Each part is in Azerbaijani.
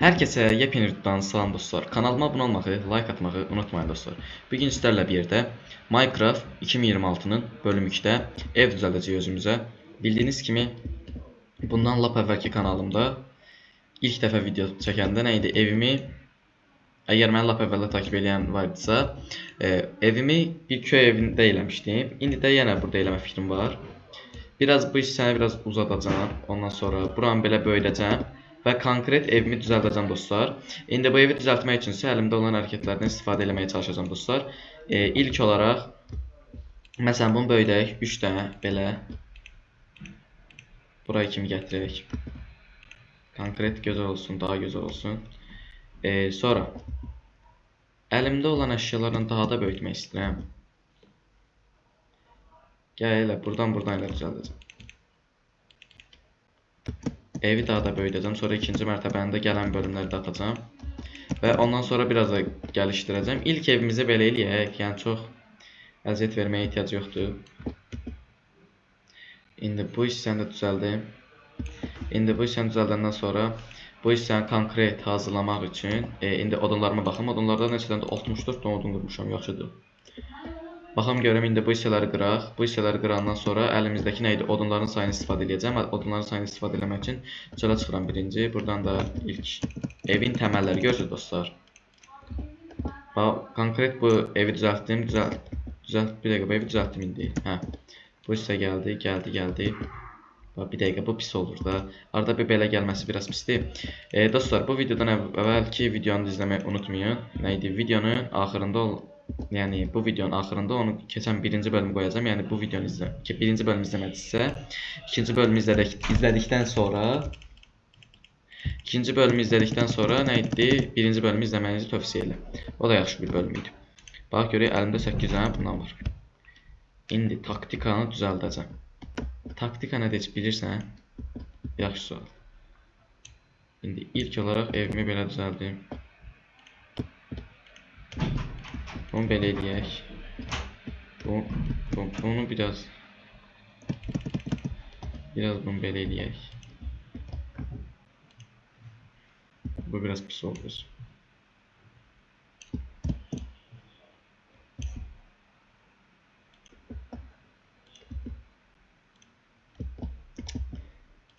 Hər kəsə yepyeni videodan salam dostlar. Kanalıma abunə olmağı, like atmağı unutmayın dostlar. Bugün sizlərlə bir yerdə Minecraft 2026-nın bölüm 2-də ev düzəldəcəyik özümüzə. Bildiyiniz kimi bundan lap əvvəlki kanalımda ilk dəfə video çəkəndə nə idi? Evimi, əgər məni lap əvvəldə takip edən var idisə, evimi bir köy evində eləmişdim. İndi də yenə burada eləmə fikrim var. Biraz bu hissəni biraz uzadacağam. Ondan sonra buranı belə böyüdəcəm və konkret evimi düzəldəcəm dostlar. İndi bu evi düzəltmək üçün isə əlimdə olan hərəkətlərdən istifadə eləməyə çalışacağam dostlar. İlk olaraq məsələn bunu böyüdək 3 dənə belə buraya kimi gətirək. Konkret gözəl olsun, daha gözəl olsun. Sonra əlimdə olan əşyalarla daha da böyütmək istəyirəm. Gəl elə buradan elə düzəldəcəm. Evi daha da böyüdəcəm. Sonra ikinci mərtəbəni də gələn bölümləri də atacağam. Və ondan sonra biraz da gəlişdirəcəm. İlk evimizi belə eləyək. Yəni çox əziyyət verməyə ehtiyac yoxdur. İndi bu hissəni də düzəldim. İndi bu hissəni düzəldəndən sonra bu hissəni konkret hazırlamaq üçün indi odunlarıma baxım. Odunlarda neçədən də 64 dənə odun qırmışam. Yaxşıdır. Baxım görüm indi bu hissələri qıraq. Bu hissələri qırandan sonra əlimizdəki nə idi? Odunların sayını istifadə edəcəm. Odunların sayını istifadə eləmək üçün çölə çıxıram birinci. Buradan da ilk evin təməlləri görürsünüz dostlar. Bax, konkret bu evi düzəltdim. Bir dəqiqə bu evi düzəltdim indi. Hə. Bu hissə gəldi, gəldi. Bax, bir dəqiqə bu pis olur da. Arada bir belə gəlməsi biraz pisdir. Dostlar, bu videodan əvvəlki videonu izləməyi unutmayın. Nə idi? Videonun axırında yəni bu videonun axırında onu keçən birinci bölümü qoyacağam. Yəni bu videonu birinci bölümü izləmədinizsə, ikinci bölümü izlədikdən sonra ikinci bölümü izlədikdən sonra nə idi? Birinci bölümü izləməyinizi tövsiyə edirəm. O da yaxşı bir bölüm idi. Bax görək əlimdə 8 dənə bundan var. İndi taktikanı düzəldəcəm. Taktika nədir heç bilirsən? Yaxşı sual. İndi ilk olaraq evimi belə düzəldim. Bunu belə eləyək. Bunu biraz bunu belə eləyək. Bu biraz pis olur.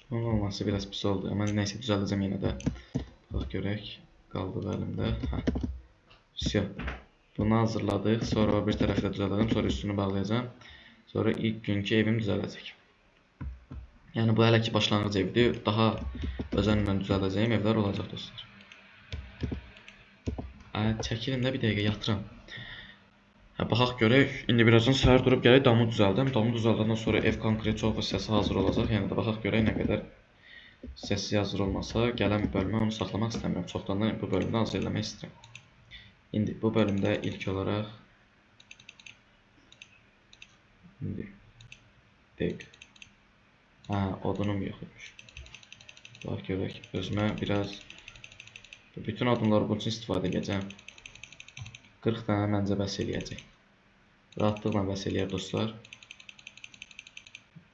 Bunun olması biraz pis oldu. Amma nəysə düzəldəcəm yenə də. Bax görək. Qaldı əlimdə. Hə. Vsyo. Bunu hazırladıq. Sonra o bir tərəfi də düzəldəcəm. Sonra üstünü bağlayacağam. Sonra ilk günkü evim düzələcək. Yəni bu hələ ki başlanğıc evdir. Daha özənlə düzəldəcəyim evlər olacaq dostlar. Çəkilin də bir dəqiqə yatıram. Hə, baxaq görək. İndi birazdan səhər durub gələk damı düzəldim. Damı düzəldəndən sonra ev konkret çox hissəsi hazır olacaq. Yəni də baxaq görək nə qədər hissəsi hazır olmasa gələn bölümə onu saxlamaq istəmirəm. Çoxdan da bu bölümdə hazır eləmək istəyirəm. İndi bu bölümdə ilk olaraq indi dəqiq. Hə, odunum yox imiş. Bax görək özümə biraz bütün odunları bunun üçün istifadə edəcəm. 40 dənə məncə bəs eləyəcək. Rahatlıqla bəs eləyər dostlar.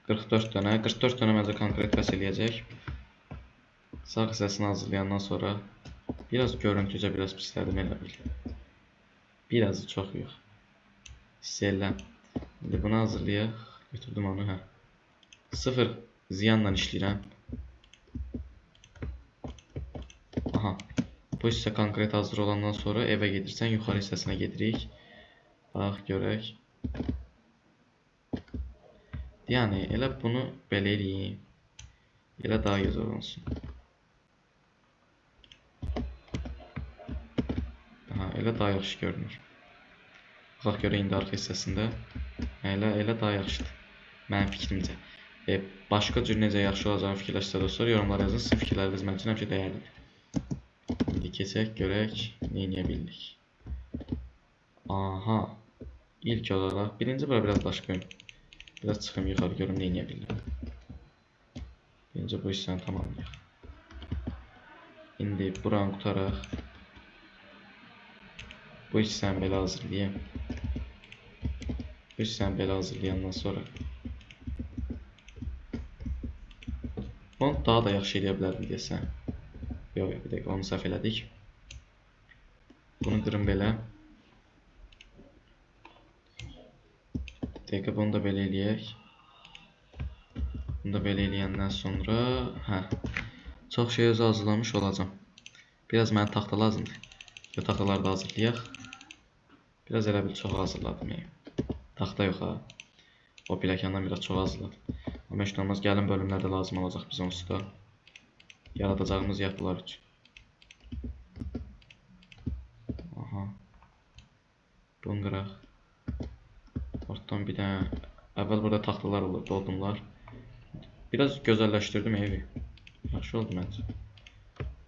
44 dənə. 44 dənə məncə konkret bəs eləyəcək. Sağ hissəsini hazırlayandan sonra biraz görüntücə biraz pislədim elə bil. Birazı çox yox. Hiss eləm. İndi bunu hazırlayaq. Götürdüm onu, hə. Sıfır ziyanla işləyirəm. Aha. Bu hissə konkret hazır olandan sonra evə gedirsən, yuxarı hissəsinə gedirik. Bax, görək. Yəni, elə bunu belə eləyim. Elə daha gözəl olsun. Aha, elə daha yaxşı görünür. Baxaq görək indi arxa hissəsində. Elə daha yaxşıdır. Mənim fikrimcə. Başqa cür necə yaxşı olacağını fikirləşsə dostlar, yorumlara yazın. Sizin fikirləriniz mənim üçün həmişə dəyərlidir. İndi keçək, görək nə eləyə bildik. Aha. İlk olaraq birinci bura biraz daş qoyum. Biraz çıxım yuxarı görüm nə eləyə bildim. Birinci bu hissəni tamamlayaq. İndi buranı qutaraq. Bu hissəni belə hazırlayayım. Bu hissəni belə hazırlayandan sonra bunu daha da yaxşı eləyə bilərdim deyəsən. Yox, yox, bir dəqiqə, onu səhv elədik. Bunu qırın belə. Bir dəqiqə, bunu da belə eləyək. Bunu da belə eləyəndən sonra, hə, çox şey özü hazırlamış olacağam. Biraz mənə taxta lazımdır. Ya taxtaları da hazırlayaq. Biraz elə bil çox hazırladım. Taxta yox ha. O pilləkəndən biraz çox hazırladım. Amma heç olmaz, gəlin bölümlərdə lazım olacaq bizə onsuz da. Yaradacağımız yapılar üçün. Aha. Bunu qıraq. Ortadan bir dənə. Əvvəl burada taxtalar olurdu, odunlar. Biraz gözəlləşdirdim evi. Yaxşı oldu məncə.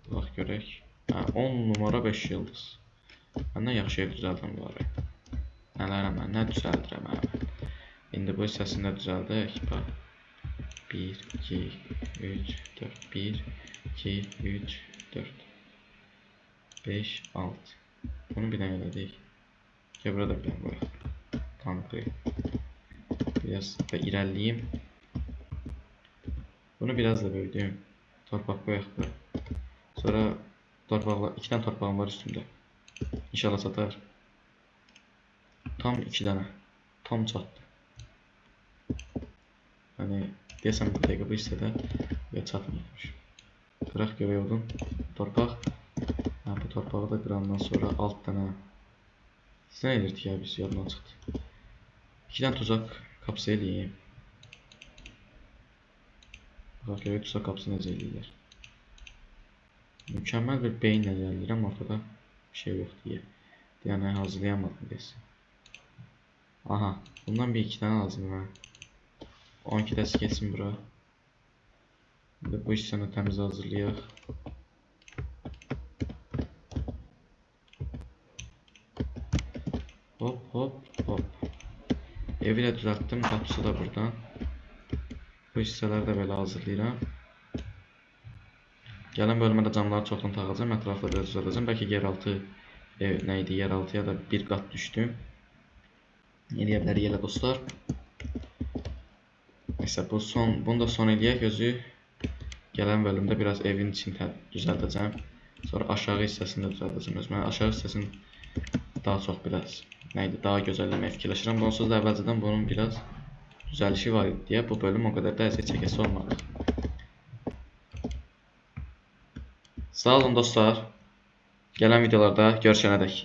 Bax görək. Hə, 10 numara 5 yıldız. Məndən yaxşı ev düzəldim bu araya. Nələrəm mən, nə düzəldirəm mən. İndi bu hissəsini də düzəldək. Bax. 1, 2, 3, 4, 1, 2, 3, 4, 5, 6. Bunu bir dənə elədik. Gəl burada bir dənə qoyaq. Konkret. Biraz da irəliləyim. Bunu biraz da böyüdüyüm. Torpaq qoyaq bura. Sonra torpaqla, 2 dənə torpağım var üstümdə. İnşallah çatar. Tam 2 dənə. Tam çatdı. Yəni, deyəsən bu dəqiqə bu hissədə ya çatmaymış. Qıraq görək odun. Torpaq. Hə, bu torpağı da qırandan sonra 6 dənə. Siz nə edirdik ya biz, yadımdan çıxdı. 2 dənə tuzaq qapısı eləyim. Baxaq görək tuzaq qapısı necə eləyirlər. Mükəmməl bir beyinlə irəliləyirəm, ortada bir şey yox deyə. Yəni, hazırlayamadım deyəsən. Aha, bundan bir iki dənə lazımdır mənə. 12 dəsi getsin bura. İndi bu hissəni təmiz hazırlayaq. Hop, hop, hop. Evi də düzəltdim, qapısı da buradan. Bu hissələri də belə hazırlayıram. Gələn bölümə də camları çoxdan taxacağam, ətrafda biraz düzəldəcəm. Bəlkə yeraltı ev nə idi, yeraltıya da bir qat düşdüm. Eləyə bilərik elə dostlar. Neyse, bunu da son eləyək özü. Gələn bölümdə biraz evin içini düzəldəcəm. Sonra aşağı hissəsini də düzəldəcəm özüm. Mən aşağı hissəsini daha çox biraz, nə idi, daha gözəlləməyə fikirləşirəm. Onsuz da əvvəlcədən bunun biraz düzəlişi var idi deyə bu bölüm o qədər də əziyyət çəkəsi olmadı. Sağ olun dostlar. Gələn videolarda görüşənədək.